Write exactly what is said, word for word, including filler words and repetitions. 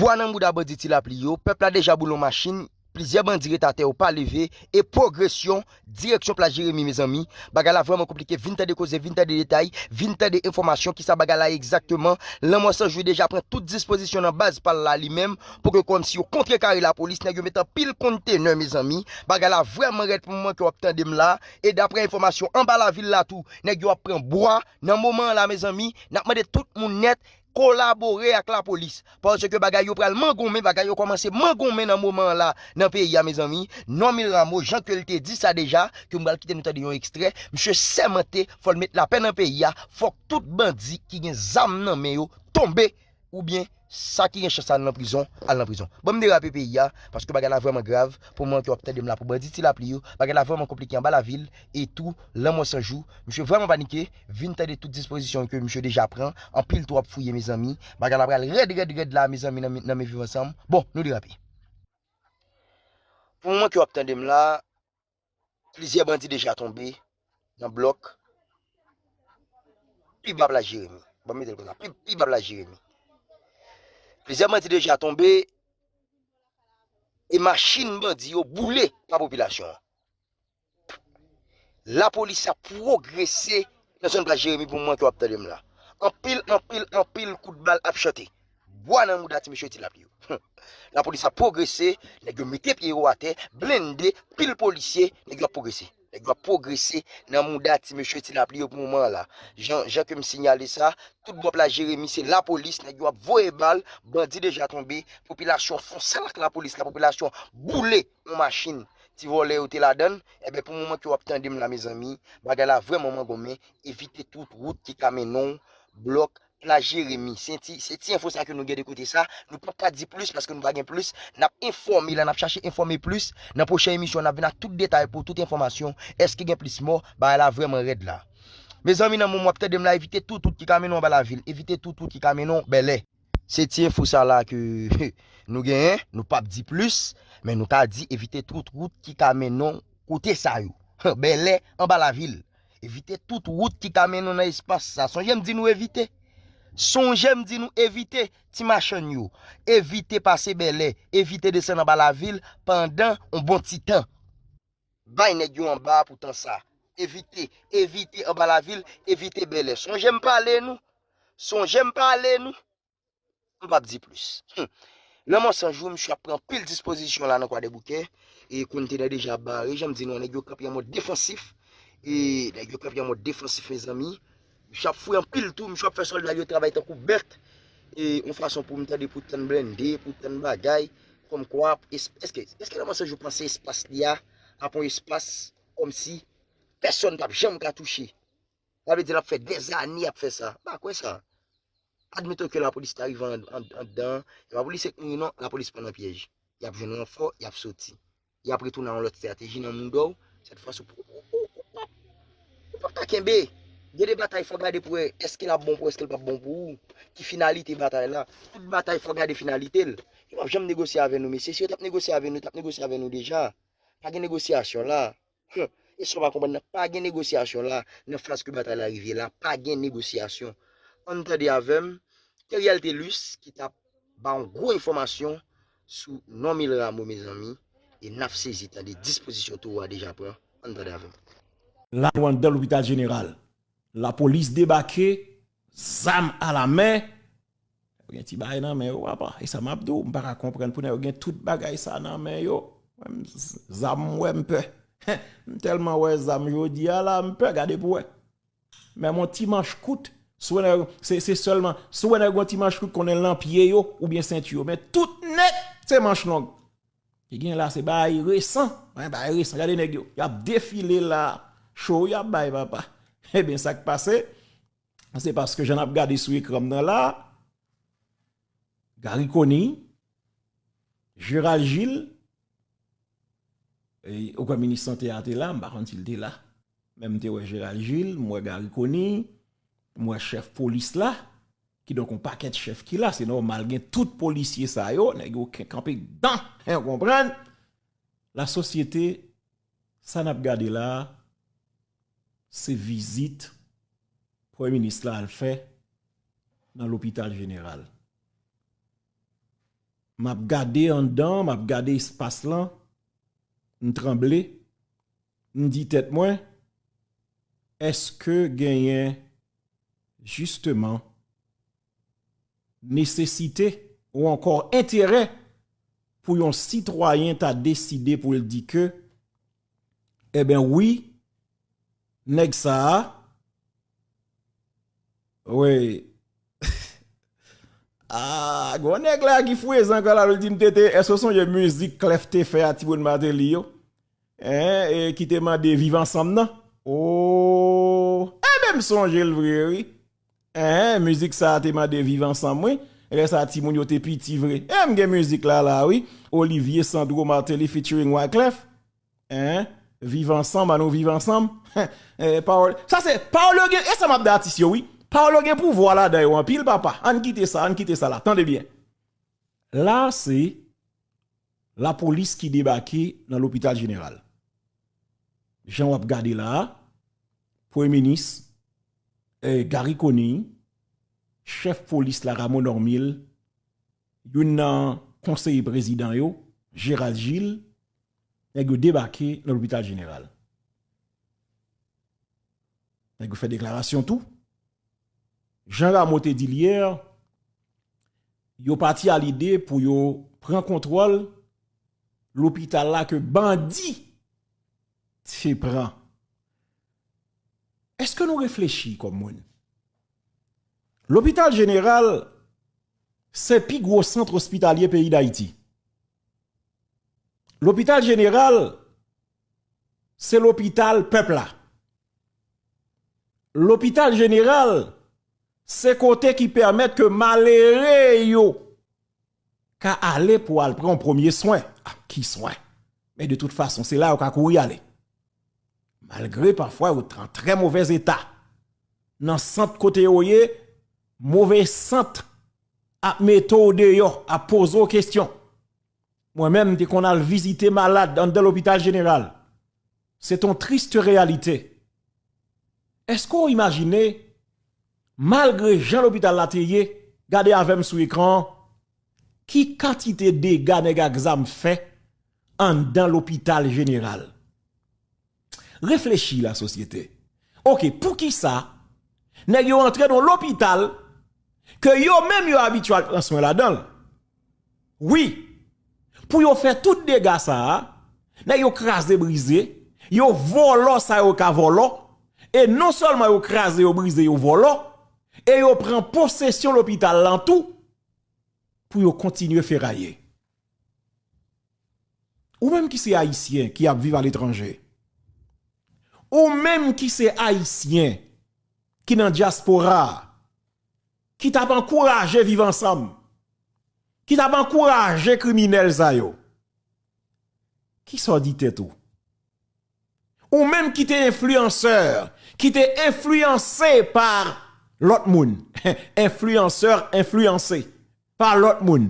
Bwa nan mouda bandi Ti Lapli yo, pèp la deja boule yon machin, plizyè bandi ret atè yo pa leve, e pwogresyon, direksyon Plas Jeremi, mezanmi. Bagay la vrèman konplike, vin tande koze, vin tande detay, vin tande enfòmasyon, kisa bagay la ye egzakteman. Lanmò San Jou deja pran tout dispozisyon nan baz pa l la li menm, pou ke kòmsi yo kontrekare lapolis, nèg yo met anpil kontenè, mezanmi. Bagay la vrèman rèd pou moman ke w ap tande m la, e daprè enfòmasyon anba lavil la tou, nèg yo ap pran bwa, nan moman an la, mezanmi, n ap mande tout moun nèt, kolabore ak lapolis, paske bagay yo pral mangonmen, bagay yo kòmanse mangonmen nan moman an la, nan peyi a, mezanmi. Normil Rameau, jan ke l te di sa deja, ke m pral kite nou tande yon ekstrè, misye sèmante, fò l met lapè nan peyi a, fòk tout bandi ki gen zam nan men yo tonbe, oubyen sa ki gen chans al nan prizon, al nan prizon. Bon, m derape peyi a, paske bagay la vrèman grav, pou moman ke w ap tande m la, pou bandi Ti Lapli yo, bagay la vrèman konplike anba lavil, e tou, Lanmò San Jou, misye vrèman panike, vin tande tout dispozisyon ke misye deja pran, anpil twò ap fouye, mezanmi. Bagay la pral rèd, rèd, rèd la, mezanmi, nan, nan men Viv Ansanm. Bon, nou derape. Pou moman ke w ap tande m la, plizyè bandi deja tonbe nan blòk pi ba Plas Jeremi. Ban m mete l konsa, pi, pi ba Plas Jeremi. Plizyè bandi deja tonbe, e machin bandi yo boule pa popilasyon an. Lapolis ap pwogrese nan zòn Plas Jeremi pou moman ke w ap tande m la. Anpil, anpil, anpil kout bal ap chante. Bwa nan mouda ti mesye Ti Lapli yo. Lapolis ap pwogrese, nèg yo mete pye yo atè, blende, pil polisye, nèg yo ap pwogrese. Nèg yo ap pwogrese nan mouda ti mesye Ti Lapli yo pou moman an la. Jan, jan ke m sinyale sa, tout bò Plas Jeremi se lapolis, nèg yo ap voye bal, bandi deja tonbe, popilasyon fè yon sal ak lapolis, lapopilasyon boule yon machin ti vòlè yo te ladann, ebyen pou moman ke w ap tande m la, mezanmi, bagay la vrèman mangonmen, evite tout wout ki ka mennen w blòk Plas Jeremi. Se ti, se ti enfo sa ke nou gen de kote sa, nou p ap ka di plis paske nou pa gen plis, n ap enfòme la, n ap chache enfòme plis, nan pwochen emisyon, n ap vin ak tout detay pou tout enfòmasyon, èske gen plis mò, bagay la vrèman rèd la. Mezanmi, nan moman w ap tande m la, evite tout wout ki ka mennen w anba lavil, evite tout wout ki ka mennen w Bèlè. Se ti enfo sa la ke nou genyen, nou p ap di plis, men nou ka di evite tout wout ki ka mennen w kote sa yo. Bèlè anba lavil. Evite tout wout ki ka mennen w nan espas sa. Sonje m di nou evite. Sonje m di nou evite ti machann yo. Evite pase Bèlè. Evite desann anba lavil pandan yon bon ti tan. Bay nèg yo anba pou tan sa. Evite, evite anba lavil, evite Bèlè. Sonje m pale nou. Sonje m pale nou. M p ap di plis. Hum. Lanmò San Jou, misye ap pran anpil dispozisyon la nan Kwadèboukè. E kontenè deja bare, jan m di nou an, nèg yo kanpe an mòd defansif. E nèg yo kanpe an mòd defansif, mezanmi. Misye ap fouye anpil tou, misye ap fè sòlda yo travay tankou bèt. E yon fason pou m tande pou tann blende, pou tann bagay. Kòmkwa, es-, èske, èske Lanmò San Jou panse espas li a ap yon espas kòmsi pèsonn p ap janm ka touche? Sa vle di l ap fè dèzane ap fè sa. M pa kwè sa. Admeton ke lapolis ta rive an-, an-, anndan, e pa polisye k mouri non, lapolis pran nan pyèj. Y ap jwenn ranfò, y ap soti. Y ap retounen a yon lòt estrateji nan mouda w. Sèt fwa si w p-, ou, ou, ou p ap, ou p ap ka kenbe. Gen de batay fò gade pou wè èske l ap bon pou ou, èske l p ap bon pou ou. Ki finalite batay la? Tout batay fò gade finalite l. Yo p ap janm negosye avè nou, mesye. Si yo t ap negosye avè nou, yo t ap negosye avè nou deja. Pa gen negosyasyon la. Hum, e sa w pa konprann nan, pa gen negosyasyon la, nan faz ke batay la rive la, pa gen negosyasyon. Ann tande avè m, Theriel Thelus ki t ap ba yon gwo enfòmasyon sou Normil Rameau, mezanmi, e n ap sezi tande dispozisyon towo a deja pran. Ann tande avè m. La nou anndan lopital jeneral. Lapolis debake, zam alamen. Nèg yo gen ti bagay nan men yo, papa. E sa m ap di w, m pa ka konprann pou nèg yo gen tout bagay sa nan men yo. Mwen, m, z-, zam, m wè m pè. M tèlman wè zam jodi a la, m pè, gade pou wè. Menm yon ti manch kout, si w wè nèg, se, se sèlman, si w wè nèg yon ti manch kout, konnen l nan pye yo, oubyen senti yo. Men tout nèt, se manch long. Ki gen la, se bagay resan. Wen, bagay resan. Gade nèg yo. Y ap defile la. Cho y ap bay, papa. Ebyen, sa k pase? Se paske jan n ap gade sou ekran m nan la, Garry Conille, Gérald Gilles, e, ou kwè minis sante a te la, m pa konn si l te la. Men m te wè Gérald Gilles, m wè Garry Conille, m wè chèf polis la, kidonk yon pakèt chèf ki la, se nòmal gen tout polisye sa yo, nèg yo ken-, kanpe dan, en, ou konprann? Lasosyete, sa n ap gade la, se vizit Premye Minis la al fè nan lopital jeneral. M ap gade anndan, m ap gade espas lan, m tranble, m di tèt mwen, èske genyen jisteman nesesite ou ankò enterè pou yon sitwayen ta deside pou l di ke, ebyen wi, nèg sa a, wi, ah, gwo nèg la ki fwezan kan l al di m tete, èske w sonje mizik Clef te fè a timoun Martelly yo? Hein, e ki te mande viv ansanm nan? Oh, enben m sonje l vre wi. Hein, mizik sa a te mande viv ansanm wi. Lè sa a timoun yo te piti vre. E m gen mizik la la wi. Olivier Sandro Martelly featuring Wyclef. Hein? Viv ansanm, ann nou viv ansanm. Eh, pawòl. Sa se pawòl yo gen, e sa m ap di atis yo wi. Pawòl yo gen pouvwa ladan yo anpil papa. Ann kite sa, ann kite sa la. Tande byen. La se lapolis ki debake nan lopital jeneral. Jan w ap gade la a, Premye Minis, eh, Garry Conille, chèf polis la Rameau Normil, youn nan konseye prezidan yo, Gérald Gilles, nèg yo debake nan lopital jeneral. Nèg yo fè deklarasyon tou. Jan Rameau te di l yè, yo pati a lide pou yo pran kontwòl lopital la ke bandi te pran. Èske nou reflechi kòm moun? Lopital jeneral se pi gwo sant ospitalye peyi Dayiti. Lopital jeneral se lopital pèp la. Lopital jeneral se kote ki pèmèt ke malere yo ka ale pou al pran premye swen. Ah, ki swen? Men de tout fason, se la yo ka kouri ale. Malgre pafwa yo an trè movèz eta. Nan sant kote yo ye, move sant ap mete w deyò, ap poze w kesyon. Mwen menm, m te konn al vizite malad anndan lopital jeneral. Se yon tris reyalite. Èske w imajine, malgre jan lopital la te ye, gade avè m sou ekran an, ki kantite dega nèg ak zam fè anndan lopital jeneral? Reflechi, lasosyete. Oke, poukisa nèg yo antre nan lopital ke yo menm yo abitye al pran swen ladan l? Wi, pou yo fè tout dega sa a, nèg yo kraze brize, yo vòlò sa yo ka vòlò, e non sèlman yo kraze, yo brize, yo vòlò, e yo pran posesyon lopital lan tou pou yo kontinye feraye. Ou menm ki se Ayisyen ki ap viv aletranje, ou menm ki se Ayisyen ki nan dyaspora a, ki t ap ankouraje viv ansanm, ki t ap ankouraje kriminèl sa yo, kisa w di tèt ou? Ou menm ki te enfliyansè, ki te enfliyanse pa lòt moun. Enfliyansè, enfliyanse pa lòt moun.